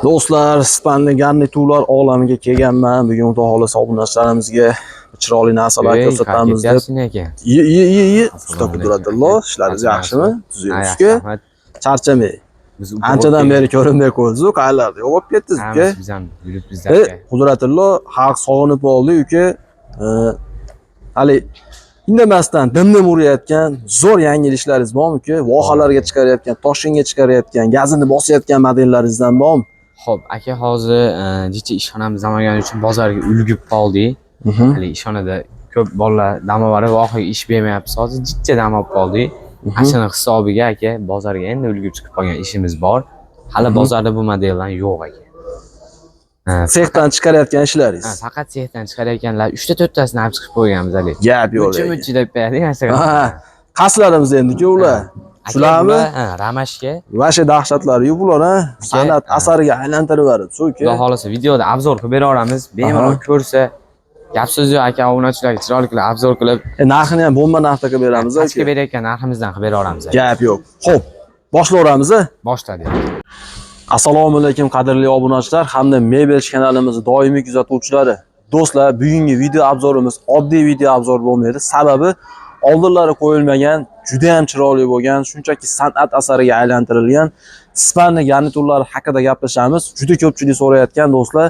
Do'stlar, спальный garniturlar olamiga kelganman. Bugun Xudo xohlasa obunachilarimizga chiroyli narsalar Ey, ko'rsatamiz deb. ketyapsin aka. Ye ye ye ye. Usta Assalomu alaykum Qudratullo, aka. ishlaringiz Yaxshimi? yaxshimi? Ha, Tuzukmi? yaxshi, rahmat. Charchamang. Biz Anchadan beri ko'rinmay qo'ydingiz-ku, qayerlarda yo'qolib ketdingiz uka? Hammasi biz ham yuribmiz E, aka. Qudratullo, xalq sog'inib qoldi uka. Hali indamasdan dim-dim urayotgan zo'r yangi ishlaringiz bormi uka? Vohalarga chiqarayotgan, Toshkentga chiqarayotgan, gazini bosayotgan modellaringizdan bormi? Xo'p, aka, hozir jicha ishxonamiz dam olgani uchun bozorga ulgib qoldik. Hali ishxonada ko'p bolalar dam olib, vohaga ish bermayapmiz. Hozir jicha dam olib qoldik. Ashuni hisobiga aka, bozorga endi ulgib chiqib qolgan ishimiz bor. Hali bozorda bu modellar yo'q aka. Sexdan chiqarayotgan ishlaringiz. Ha, faqat sexdan chiqarayotganlar 3 ta 4 tasini olib chiqib qo'yganmiz hali. Gap yo'q. Muchi lekin. muchi deb qo'yadi mana shunaqa. Ha, qaysilarimiz endiki ular? Aka, Shularmi? bular, ha, ромашка. Vashe dahshatlari-yu bular, ha? San'at ha. asariga aylantirib yuborib, uka. Xudo xohlasa videoda обзор qilib beraveramiz. Bemalol ko'rsa, gap so'z yo'q aka, obunachilarga chiroyli qilib обзор qilib, E, narxini ham bomba narxda qilib beramiz, pastga aka. berayotgan narximizdan qilib beraveramiz aka. Gap yo'q. Xo'p, boshlayveramiz, a? Boshladik. Assalomu alaykum, qadrli obunachilar hamda Mebel kanalimizni doimiy kuzatuvchilari. Do'stlar, bugungi video обзор imiz oddiy video обзор bo'lmaydi. Sababi oldinlari qo'yilmagan, juda ham chiroyli bo'lgan, shunchaki san'at asariga aylantirilgan спальный garniturlar haqida gaplashamiz. Juda ko'pchilik so'rayotgan, do'stlar,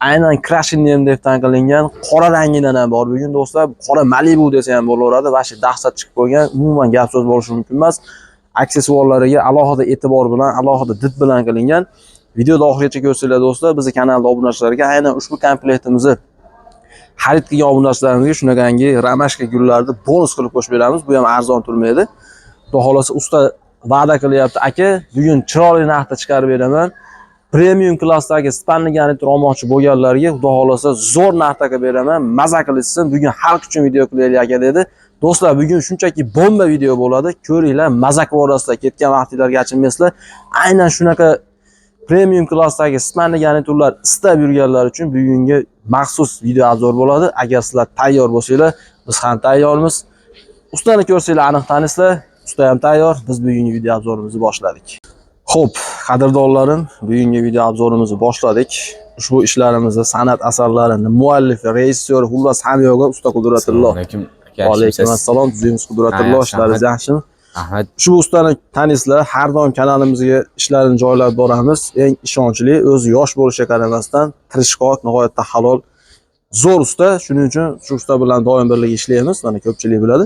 aynan крашеный МДФ dan qilingan qora rangidan ham bor bugun, do'stlar. Qora Malibu desa ham bo'laveradi. Vashi dahshat chiqib qo'ygan, umuman gap so'z bo'lishi mumkin emas. Aksessuarlariga alohida e'tibor bilan, alohida did bilan qilingan. Videoda oxirigacha ko'rsanglar, do'stlar, bizni kanalda obunachilarga, aynan ushbu komplektimizni xarid qilgan obunachilarimizga shunaqangi ромашка gullarni bonus qilib qo'shib beramiz. Bu ham arzon turmaydi. Xudo xohlasa, usta va'da qilyapti, aka, bugun chiroyli narxda chiqarib beraman. Premium klassdagi спальный garnitur olmoqchi bo'lganlarga, Xudo xohlasa, zo'r narxda qilib beraman. Maza qilishsin. Bugun xalq uchun video qilaylik, aka, dedi. Do'stlar, bugun shunchaki bomba video bo'ladi. Ko'ringlar, maza qilib yuborasizlar, ketgan vaqtinglarga achinmaysizlar. Aynan shunaqa premium klassdagi спальный garniturlar istab yurganlar uchun bugungi maxsus video обзор bo'ladi. Agar sizlar tayyor bo'lsanglar, biz ham tayyormiz. Ustani ko'rsanglar, aniq tanisizlar. Usta ham tayyor. Biz bugungi video обзор imizni boshladik. Xo'p, qadrdonlarim, bugungi video обзор imizni boshladik. Ushbu ishlarimizni san'at asarlarini muallifi, rejissyori, xullas hamma yo'g'i usta Qudratullo. Assalomu alaykum. Aka, Va alaykum yaxshimisiz? assalom, tuzukmisiz, Qudratullo, Ha, yaxshi, ishlaringiz yaxshimi? Rahmat. Ushbu ustani taniysizlar, har doim kanalimizga ishlarini joylab boramiz. Eng ishonchli, o'zi yosh bo'lishiga qaramasdan tirishqoq, nihoyatda halol, zo'r usta. Shuning uchun shu usta bilan doim birga ishlaymiz. Mana, ko'pchilik biladi.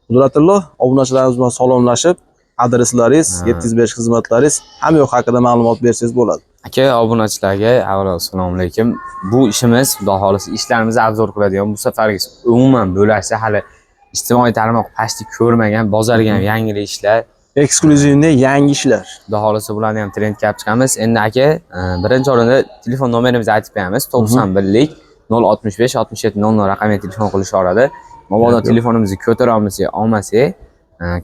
Qudratullo, obunachilarimiz bilan salomlashib, adreslaringiz, 705 xizmatlaringiz, hamma yoq haqida ma'lumot bersangiz bo'ladi. Aka, obunachilarga avvalo assalomu alaykum. Bu ishimiz, Xudo xohlasa, ishlarimizni обзор qiladigan bu safargisi umuman bo'lakcha, hali ijtimoiy tarmoq pastni ko'rmagan, bozorga ham yangilik ishlar. Эксклюзивный yangi ishlar. Xudo xohlasa, bularni ham trendga olib chiqamiz. Endi aka, birinchi o'rinda telefon nomerimizni aytib qo'yamiz. 91 065 67 00 raqamiga telefon qilishaveradi. Mabodo Yo'q. telefonimizni ko'tara olmasak,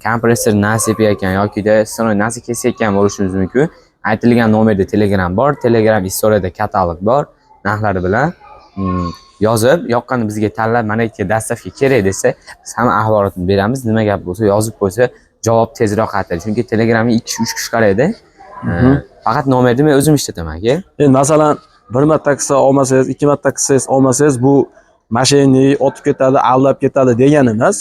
kompressor narsa sepayotgan yokida stanok narsa kesayotgan bo'lishimiz mumkin. Aytilgan nomerda Telegram bor, Telegram istoriyada katalog bor, narxlari bilan yozib, yoqqanini bizga tanlab, mana yerga доставка kerak desa, biz hamma axborotni beramiz. Nima gap bo'lsa, yozib qo'ysa, javob tezroq qaytadi. Chunki Telegramga 2 kishi, 3 kishi qaraydi. Faqat nomerni men o'zim ishlataman, aka. Endi masalan, bir marta qilsa olmasangiz, ikki marta qilsangiz olmasangiz, bu мошенник otib ketadi, aldab ketadi degani emas.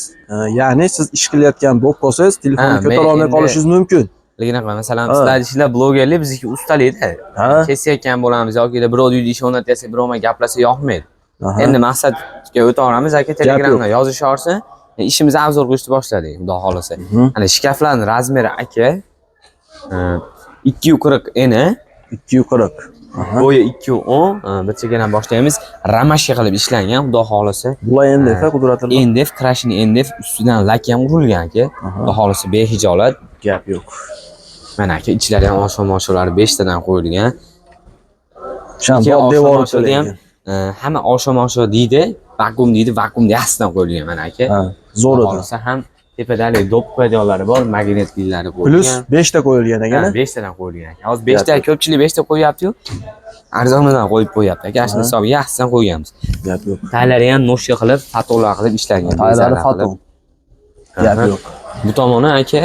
Ya'ni siz ish qilayotgan bo'lib qolsangiz, telefonni Ha, men ko'tara olmay qolishingiz mumkin. Lekin masalan, Ha. sizlar ishlar blogerlik, bizniki ustalikda. Kesayotgan bo'lamiz yoki birov uyda ish o'rnatyapsa, birov bilan gaplasa yoqmaydi. Endi maqsadga o'taveramiz, aka, Telegramdan yozishaversin. Ishimizni обзор qilishni boshladik, Xudo xohlasa. Ana shkaflarning размер i, aka, 240 eni, 240. Bo'yi 210, bir chekkadan boshlaymiz. Ромашка qilib ishlangan, Xudo xohlasa. Bular MDF, Qudratullo. MDF, крашеный MDF, ustidan lak ham urilgan, aka. Xudo xohlasa, behijolat. Gap yo'q. Mana, aka, ichlari ham osho-mosholari 5 tadan qo'yilgan. Sham Keyin devor osho-moshoda ham hamma osho-mosho deydi, vakuum deydi, vakuumni yaxshisidan qo'yilgan, mana, aka. Ha, zo'r edi. Xohlasa ham tepada haligi do'p qo'yadiganlari bor, magnetlilari qo'yilgan. Плюс 5 ta qo'yilgan ekan. Ha, 5 tadan qo'yilgan aka. Hozir 5 ta, ko'pchilik 5 ta qo'yyapti-yu. Arzonidan qo'yib qo'yyapti aka. Shuni hisobiga yaxshisidan qo'yganmiz. Gap yo'q. Taylari ham ножка qilib, fatonlar qilib ishlangan. Taylari Bezaklar qilib. faton. Gap yo'q. Bu tomoni, aka,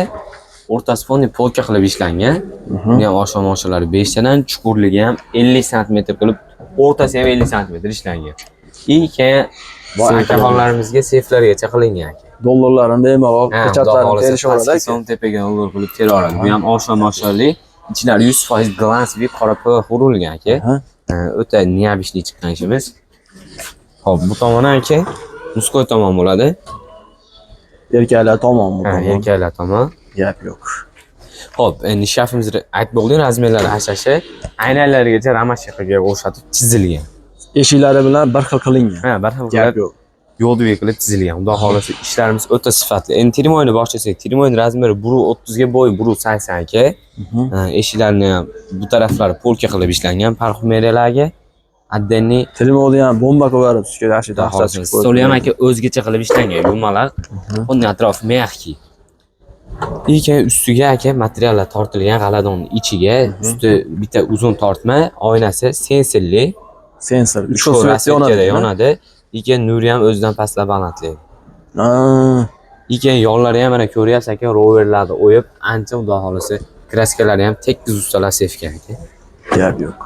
O'rtasi fonni polka qilib ishlangan. Buni ham oshxona oshlari 5 tadan, chuqurligi ham 50 sm qilib, o'rtasi ham 50 sm ishlangan. И keyin boy Seyflar. Akaxonlarimizga seyflargacha qilingan aka. Dollarlarni bemalol Ha, Xudo pechatlarini xohlasa terisha oladi pastki aka. so'm tepaga ular qilib tera oladi. Bu ham oshxona oshlari, ichlari 100% глянцевый qora PVC urilgan aka. O'ta необычный chiqqan ishimiz. Xo'p, bu tomoni aka мужской tomon bo'ladi. Erkaklar tomon bu Ha, tomon. Erkaklar tomon. Gap yo'q. Xo'p, endi shkafimizni aytib bo'ldik, razmerlari hashashi, aynalarigacha ромашка ga o'xshatib chizilgan. Eshiklari bilan bir xil qilingan. Ha, bir xil Gap qilib yo'q. yo'ldek qilib chizilgan. Xudo xohlasa ishlarimiz o'ta sifatli. Endi трюмо ni boshlasak, трюмо ni razmeri 1.30 ga bo'yi 1.80 aka. Ha, eshiklarni ham bu taraflari polka qilib ishlangan parfumeriyalarga. Отдельный. Трюмо ni ham bomba qilib yuboribsiz, yaxshi Xudo dahshat xohlasa chiqib qo'yibdi. Stoli ham aka o'zgacha qilib ishlangan, yumalaq. Uni atrofi мягкий. И keyin ustiga aka materiallar tortilgan g'aladonni ichiga, usti bitta uzun tortma, oynasi sensorli. Sensor. 3 Uch xil xil свет расцветка da yonadi. Yonadi. И keyin nuri ham o'zidan pastlab balandlaydi. И keyin yonlari ham mana ko'ryapsiz aka, roverlarni o'yib, ancha xudo xohlasa краска lari ham tekis ustalar sepgan aka. Gap yo'q.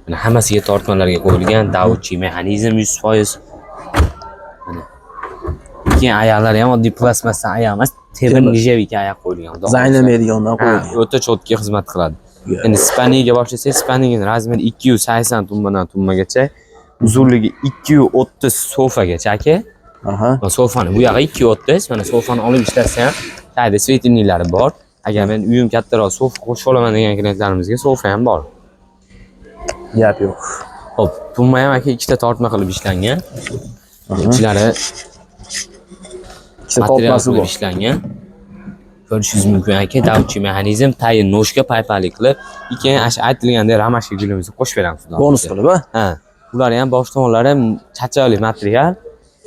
Mana hammasiga tortmalarga qo'yilgan davchi mexanizm 100%. Mana. Keyin oyoqlari ham oddiy plastmassa oyoq emas, temir Temir. нержавейка oyoq qo'yilgan. Xudo xohlasa. Zanglamaydigandan Ha, qo'yilgan. o'ta чётко xizmat qiladi. Gap. Endi спальник ga boshlasak, спальник ni razmeri 280 tumbadan tumbagacha, uzunligi 230 sofagacha aka. Mana sofani bu yog'i 230, mana sofani olib ishlatsa ham tagida светильник lari bor. Agar men uyim kattaroq sofa qo'shib olaman degan klientlarimizga sofa ham bor. Gap yo'q. Xo'p, tumba ham aka ikkita tortma qilib ishlangan. Ichlari Ikkita material tortmasi qilib bor. Ishlangan. Ko'rishingiz mumkin aka, davchi mexanizm, tayin ножка paypali qilib, keyin ana shu aytilgandek ромашка gulimizni qo'shib beramiz. Xudo Bonus xohlasa. Qilib, ha? Ha, ular ham bosh tomonlari chachali material,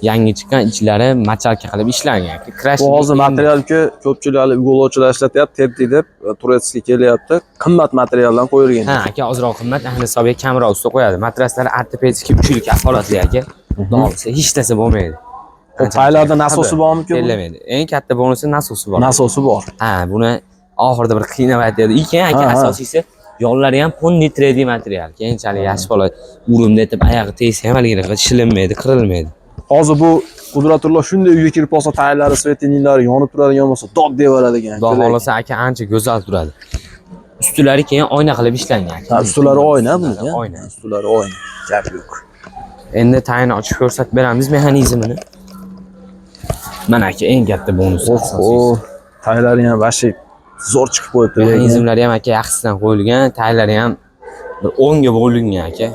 yangi chiqqan ichlari мочалка qilib ishlangan. Krash Bu hozir materialki ko'pchilik hali уголок chilar ishlatyapti, Teddy deb турецкий kelyapti. Qimmat materialdan qo'yilgan. Ha, aka ozroq qimmat, ahli hisobiga kamroq usta qo'yadi. Matraslar ortopedik 3 yil kafolatli aka. Xudo xohlasa hech narsa bo'lmaydi. Xo'p, paylarda nasosi bormi-ku? Terlamaydi. Eng katta bonusi nasosi bor. Nasosi bor. Ha, buni oxirida bir qiynab aytadi. Keyin aka Ha, ha. asosiysi yollari ham полный 3D material. Keyinchalik yaxshi bola urimda etib oyog'i tegsa ham haligi shilinmaydi, qirilmaydi. Hozir bu Qudratullo shunday uyga kirib qolsa, taylari, светильник lari yonib turadigan bo'lsa, dod deyaveradigan. Xudo xohlasa aka ancha go'zal turadi. Ustilari keyin oyna qilib ishlangan aka. Ha, ustilari oyna buni. Oyna. Ustilari oyna. Gap yo'q. Endi tayini ochib ko'rsatib beramiz mexanizmini. Mana aka eng katta bonus. Oh, taylari ham вообще zo'r chiqib qo'yibdi lekin. Mexanizmlari ham aka yaxshisidan qo'yilgan, taylari ham bir o'nga bo'lingan aka.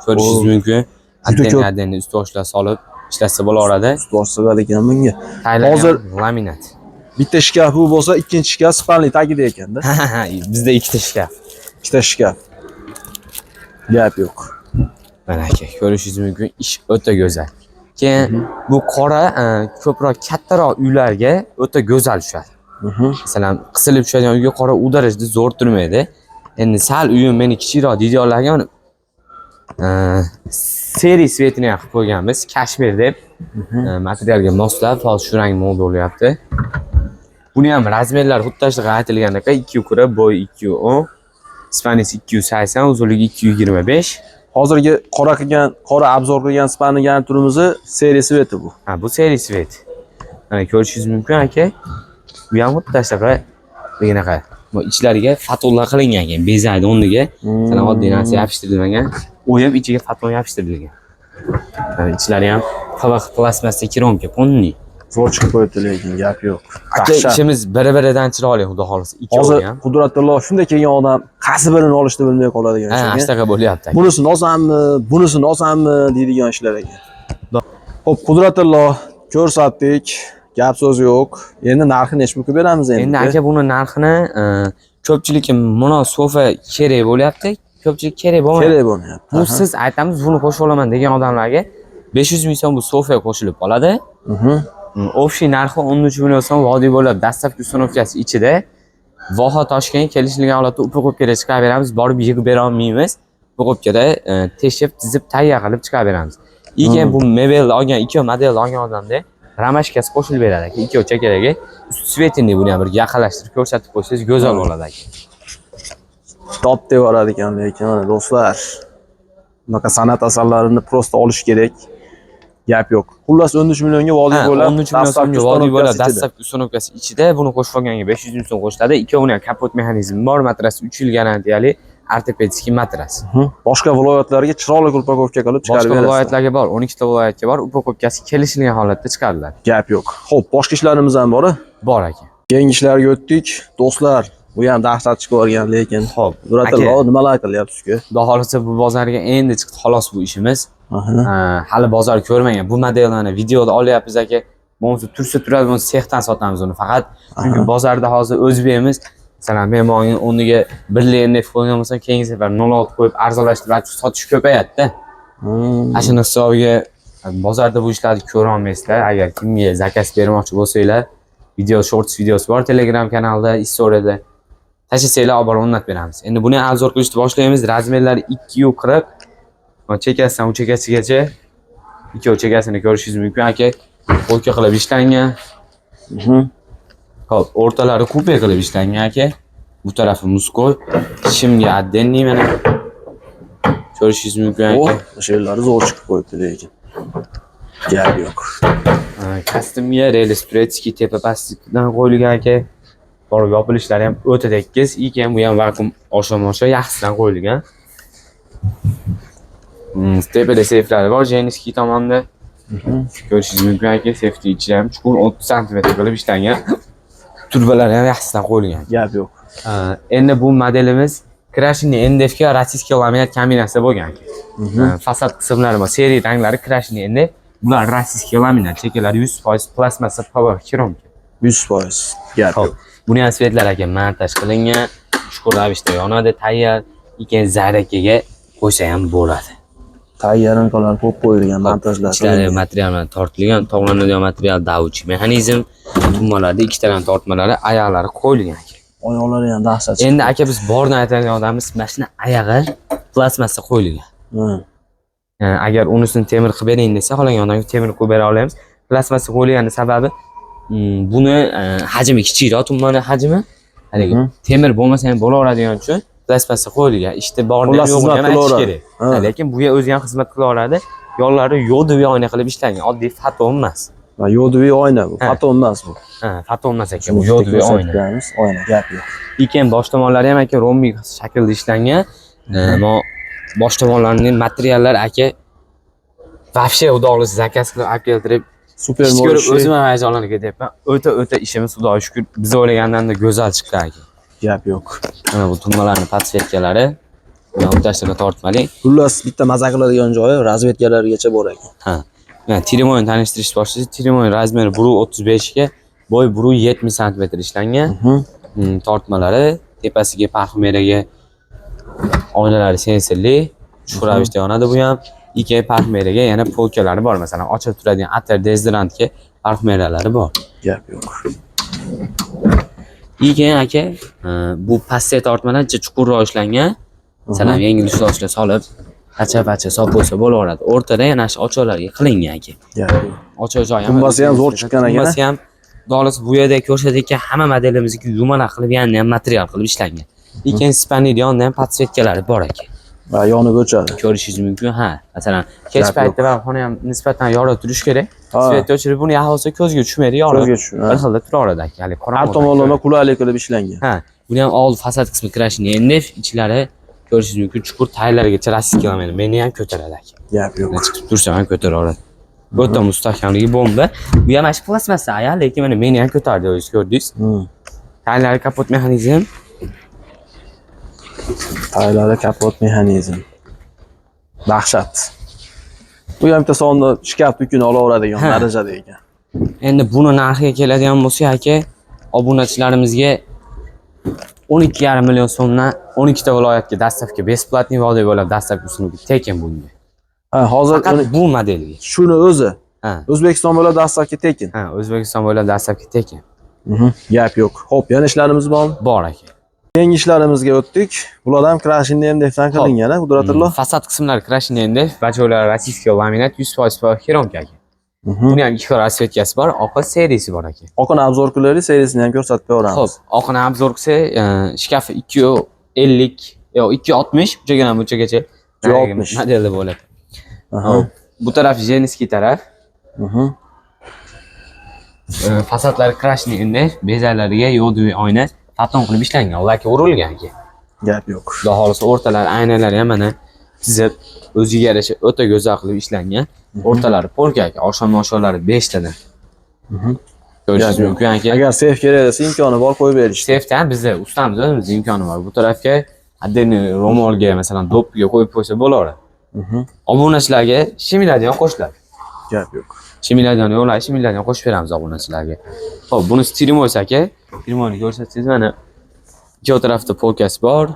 Ko'rishingiz mumkin. Juda ko'p. Отдельно отдельно ustvoshlar solib ishlatsa bo'laveradi. Ustvosh sig'adi ekan bunga. Taylari Hozir- ham laminat. Bitta shkaf bu bo'lsa, ikkinchi shkaf спальник tagida ekanda. Ha, bizda ikkita shkaf. Ikkita shkaf. Gap yo'q. Mana aka, ko'rishingiz mumkin, ish o'ta go'zal. Keyin bu qora ko'proq kattaroq uylarga o'ta go'zal tushadi. Masalan, qisilib tushadigan uyga qora u darajada zo'r turmaydi. Endi sal uyim meni kichikroq deydiganlarga mana серый цвет ini ham qilib qo'yganmiz, kashmir deb. Materialga moslab, hozir shu rang moda bo'lyapti. Buni ham razmerlari xuddi shunaqa aytilgandaqa 2 kura, bo'yi 2.10, спальни si 280, uzunligi 225. Hozirgi qora qilgan, qora обзор qilgan спальник garniturimizni серый цвет i bu. Ha, bu серый цвет. Mana ko'rishingiz mumkin aka. Bu ham xuddi shunaqa bunaqa. Bu ichlariga fatonlar qilingan ekan, bezakni o'rniga. Masalan, oddiy narsa yopishtirilmagan, o'yib ichiga faton yopishtirilgan. Mana ichlari ham PVC plastmassa керамика, полный. Zo'r chiqib qo'yibdi lekin, gap yo'q. Aka, Dahshat. ishimiz biri-biridan chiroyli, xudo xohlasa. Hozir Ikkovi ham. Qudratullo shunday kelgan odam qaysi birini olishni bilmay qoladigan Ha, ish ekan. shunaqa bo'lyapti aka. Bunisini olsammi, bunisini olsammi deydigan ishlar ekan. Xo'p, Qudratullo ko'rsatdik. Gap so'z yo'q. Endi narxi necha pulga beramiz endi? Endi aka buni narxini ko'pchilikka mono sofa kerak bo'lyapti, ko'pchilik kerak bo'lmayapti. Kerak bo'lmayapti. Bu siz aytamiz, buni qo'shib olaman degan odamlarga 500 ming so'm bu sofa qo'shilib qoladi. Общий narxi 13 million so'm vodiy bo'lib, dastlabki установка si ichida. Voha Toshkent kelishilgan holatda упаковка da chiqarib beramiz, borib yig'ib bera olmaymiz. Упаковка da teshib, tizib, tayyor qilib chiqarib beramiz. И keyin bu mebelni olgan, ikki modelni olgan odamda Ромашка si qo'shilib beradi aka. Ikkovi chekadagi. Usti светильник, buni ham bir yaqinlashtirib ko'rsatib qo'ysangiz, go'zal bo'ladi aka. Top deb yuboradi ekan lekin, mana, do'stlar. Bunaqa san'at asarlarini просто olish kerak. Gap yo'q. Xullas, 13 millionga vodiy Ha, bo'ladi. 13 million so'mga vodiy bo'ladi. Доставка, установка si ichida, buni qo'shib olganga 500 ming so'm qo'shiladi. Ikkovini ham kapot mexanizmi bor, matras 3 yil garantiyali, ортопедический matras. Boshqa viloyatlarga chiroyli упаковка qilib chiqarib Boshqa berasizlar. viloyatlarga bor, 12 ta viloyatga bor, упаковка si kelishilgan holatda chiqariladi. Gap yo'q. Xo'p, boshqa ishlarimiz ham bor. Bor aka. Keyingi ishlarga o'tdik. Do'stlar, bu ham dahshat chiqib yuborgan lekin. Xo'p, Qudratillo, aka. Nimalar qilyapsiz-ku? Xudo xohlasa, bu bozorga endi chiqdi xolos bu ishimiz. Hali bozor ko'rmagan. Bu modelni videoda olyapmiz aka. Bo'lmasa tursa turadi, bo'lmasa sexdan sotamiz uni faqat. Chunki bozorda hozir o'zbekimiz, masalan, men bugun o'rniga 1 LNF qo'ygan bo'lsam, keyingi safar 0.6 qo'yib arzonlashtirib sotish ko'payadi-da. Ana shuni hisobiga bozorda bu ishlarni ko'ra olmaysizlar. Agar kimga заказ bermoqchi bo'lsanglar, video, shorts videosi bor Telegram kanalida, istoriyada. Tashlasanglar, olib borib o'rnatib beramiz. Endi buni ham обзор qilishni boshlaymiz. Размер lari 2.40. Mana, chekasidan u chekasigacha, ikkov chekasini ko'rishingiz mumkin aka. Полка qilib ishlangan. Xo'p, o'rtalari купе qilib ishlangan aka. Bu tarafi мужской, shimga отдельный, mana. Ko'rishingiz mumkin O, aka. o'sha yerlari zo'r chiqib qo'yibdi lekin. Gap yo'q. Kostyumga рельс турецкий, tepa pastlikdan qo'yilgan aka. Borib yopilishlari ham o'ta tekis. И keyin bu ham vakuum osha-mosha yaxshisidan qo'yilgan. Tepada seyflari bor, женский tomonda. Ko'rishingiz mumkin aka, seyfni ichida ham chuqur 30 sm qilib ishlangan. Turbalari ham yaxshisidan qo'yilgan. Gap yo'q. Endi bu modelimiz крашеный МДФ ga российский laminat kombinatsiya bo'lgan aka. Fasad qismlari bor, серый ranglari крашеный MDF. Bular российский laminat, chekalari 100% plastmassa, PVC хромка. 100%. Gap Xo'p, yo'q. buni ham свет lar aka montaj qilingan, chuqur ravishda yonadi, tayyor. Keyin зарядка ga qo'ysa ham bo'ladi. Tayyarinkalar ko'p qo'yilgan, montajlar Ichlari qilingan. Material bilan tortilgan, tovlanadigan material, давучий mexanizm, tummalarda ikkitadan tortmalari, oyoqlari qo'yilgan aka. Oyoqlari ham dahshat. Endi aka, biz borni aytadigan odammiz, mana shuni oyog'i plastmassa qo'yilgan. Agar unisini temir qilib bering desa, xohlagan odamga temir qo'yib bera olamiz. Plastmassa qo'yilgani sababi buni hajmi kichikroq, tummani hajmi. Haligi temir bo'lmasa ham bo'laveradigan uchun plastmassa qo'yilgan. Ishda borni Xullas, yo'g'ini xizmat ham aytish qilaveradi. Kerak. Ha, lekin bu o'zi ham xizmat qila oladi. Yo'llari йодовый oyna qilib ishlangan. Oddiy foton emas. Ha, йодовый oyna bu. Ha. Foton emas bu. Ha, foton emas aka, bu Shuni йодовый ko'rsatib oyna. beramiz. Oyna, gap yo'q. Keyin bosh tomonlari ham aka ромбик shaklda ishlangan. Mo bosh tomonlarining materiallar aka вообще, xudo xohlasa, заказ qilib olib keltirib Super ishni ko'rib mo'lishi. O'zim ham hayajonlanib ketyapman. O'ta o'ta ishimiz, xudoga shukur, biz o'ylagandan go'zal chiqdi aka. Gap yo'q. Mana bu tummalarni подсветка lari. Buni o'rtasini tortmalik. Xullas, bitta maza qiladigan joyi разведка largacha bor ekan. Ha. Mana, trimoyni tanishtirishni boshlasak, trimoy размер i 1.35 ga, bo'y 1.70 sm ishlangan. Tortmalari, tepasiga parfumeriyaga oynalari sensorli, chuqur ravishda yonadi bu ham. Keyin parfumeriyaga yana полка lari bor. Masalan, ochilib turadigan atir, dezodorantga parfumeriyalari bor. Gap yo'q. Keyin aka, bu pastga tortmalar chuqurroq ishlangan. Masalan, yengil ishlovchilar solib, pacha-pacha solib qo'ysa bo'laveradi. O'rtada yana shu ochoqlarga qilingan aka. Gap yo'q. Ochoq joyi ham Tumbasi ham zo'r chiqqan ekan, a? Tumbasi ham, xudo xohlasa, bu yerda ko'rsatayotgan hamma modelimizniki yumalaq qilib, yanada ham material qilib ishlangan. Keyin спальник yonida ham подсветка lari bor aka. Va yonib o'chadi. Ko'rishingiz mumkin, ha. Masalan, kech Gap paytda va xona ham nisbatan yorug' turishi kerak. Ha. Свет o'chirib, buni yaxshi olsa, ko'zga tushmaydi, yorug'. Ko'zga tushmaydi, ha. Bir xilda turaveradi aka. Hali Har qorong'u. tomonlama qulaylik qilib ishlangan. Ha, buni ham old fasad qismi крашеный MDF, ichlari ko'rishingiz mumkin, chuqur taylarigacha российский ламинат. Meni ham ko'taradi aka. Gap yo'q. Chiqib tursam ham ko'tara oladi. O'ta mustahkamligi bomba. Bu ham mana shu plastmassa aya, lekin mana meni ham ko'tardi, o'zingiz ko'rdingiz. Taylari kapot mexanizm. Taylari kapot mexanizm. Dahshat. Bu ham bitta sonni shkaf yukini olaveradigan darajada ekan. Endi buni narxiga keladigan bo'lsak aka, obunachilarimizga 12,5 million so'mdan 12 ta viloyatga доставка бесплатный, vodiy bo'lib доставка uslubi tekin bunga. Ha, hozir Faqat bu modelga. Shuni o'zi Ha. O'zbekiston bo'ylab доставка tekin. Ha, O'zbekiston bo'ylab доставка tekin. Gap yo'q. Xo'p, yana ishlarimiz bormi? Bor aka. Keyingi ishlarimizga o'tdik. Bular ham крашеный MDF dan qilingan, a, Qudratullo? Fasad qismlari крашеный MDF, бачок lari российский laminat, 100% хромка aka. Buni ham ikki xil расцветка si bor, oqi, серый si bor, aka. Oqini обзор qilaylik, серый sini ham ko'rsatib beramiz. Xo'p, oqini обзор qilsak, shkafi 250, yo'q, 260, bunchagadan bunchagacha. 260. Modelda bo'ladi. Aha. Bu taraf женский taraf. Fasadlari крашеный MDF, bezaklariga йодовый oyna faton qilib ishlangan, ularga urilgan, aka. Gap yo'q. Xudo xohlasa, o'rtalari aynalari ham mana chizib, o'ziga yarasha o'ta go'zal qilib ishlangan. O'rtalari polka, aka, oshxona oshyolari 5 tadan. Ko'rishingiz Gap yo'q. mumkin, aka. Agar seyf kerak desa, imkoni bor qo'yib berish. Seyfda ham bizda ustamiz o'zimiz imkoni bor. Bu tarafga отдельный ro'molga, masalan, do'ppiga qo'yib qo'ysa bo'laveradi. Obunachilarga shimiladigan qo'shiladi. Gap yo'q. Shimiladigan yo'llar, shimiladigan qo'shib beramiz obunachilarga. Xo'p, bunisi трюмо si, aka. Трюмо ni ko'rsatsangiz, mana ikki tarafda polkasi bor.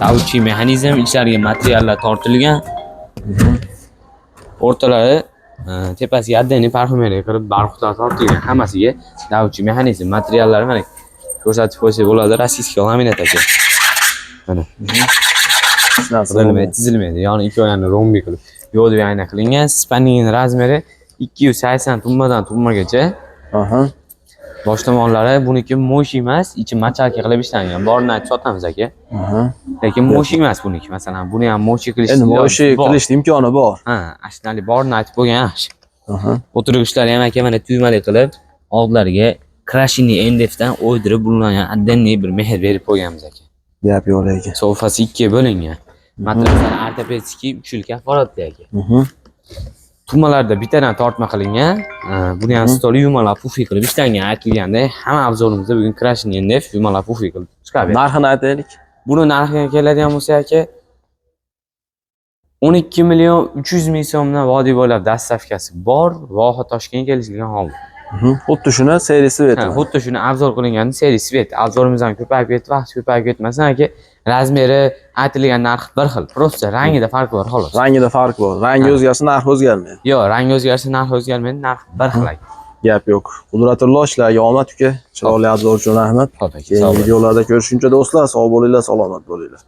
Давучий mexanizm, ichlariga materiallar tortilgan. O'rtalari, tepasiga отдельный parfumeriya qilib бархат lar tortilgan. Hammasiga давучий mexanizm, materiallari mana ko'rsatib qo'ysak bo'ladi. Российский laminat, aka. Mana Hech narsa tizilmaydi, bo'lmaydi. Tizilmaydi. Yoni ikki oyani rombi qilib, йодовый ayna qilingan. Спальник размер i 280 tummadan tummagacha. Bosh tomonlari buniki mosh emas, ichi мочалка qilib ishlangan. Borini aytib sotamiz, aka. Lekin mosh emas buniki. Masalan, buni ham moshi qilish Endi moshi bor. qilishni imkoni bor. Ha, ashnali borini aytib bo'lgan yaxshi. O'tirg'ichlar ham, aka, mana tugmali qilib, oldlariga крашеный MDF dan o'ydirib burilgan, отдельный bir mehr berib qo'yganmiz, aka. Gap yo'q lekin. Sofasi ikkiga bo'lingan. Matraslar ортопедический, 3 yil kafolatli, aka. Tugmalarda bittadan tortma qilingan. Buni ham stoli yumalab pufi qilib ishlangan aytilganda, hamma обзор imizda bugun крашеный MDF yumalab pufi qilib chiqadi. Narxini aytaylik. Buni narxiga keladigan bo'lsa, aka, 12 million 300 ming so'mdan vodiy bo'ylab доставка si bor, Voha, Toshkentga kelishilgan holda. Xuddi shuni серый цвет. Ha, xuddi shuni обзор qilingan серый цвет. Обзор imiz ham ko'payib ketdi, vaqt ko'payib ketmasin, aka. Размер i, aytilgan narx bir xil, просто rangida farq bor, xolos. Rangida farq bor. Rangi o'zgarsa, narx o'zgarmaydi. Yo'q, rangi o'zgarsa narx o'zgarmaydi, narx bir xil, aka. Gap yo'q. Qudratullo, ishlarga omad, uka. Chiroyli обзор uchun rahmat. Xo'p, aka, Keyingi sog' bo'ling. videolarda ko'rishguncha, do'stlar, sog' bo'linglar, salomat bo'linglar.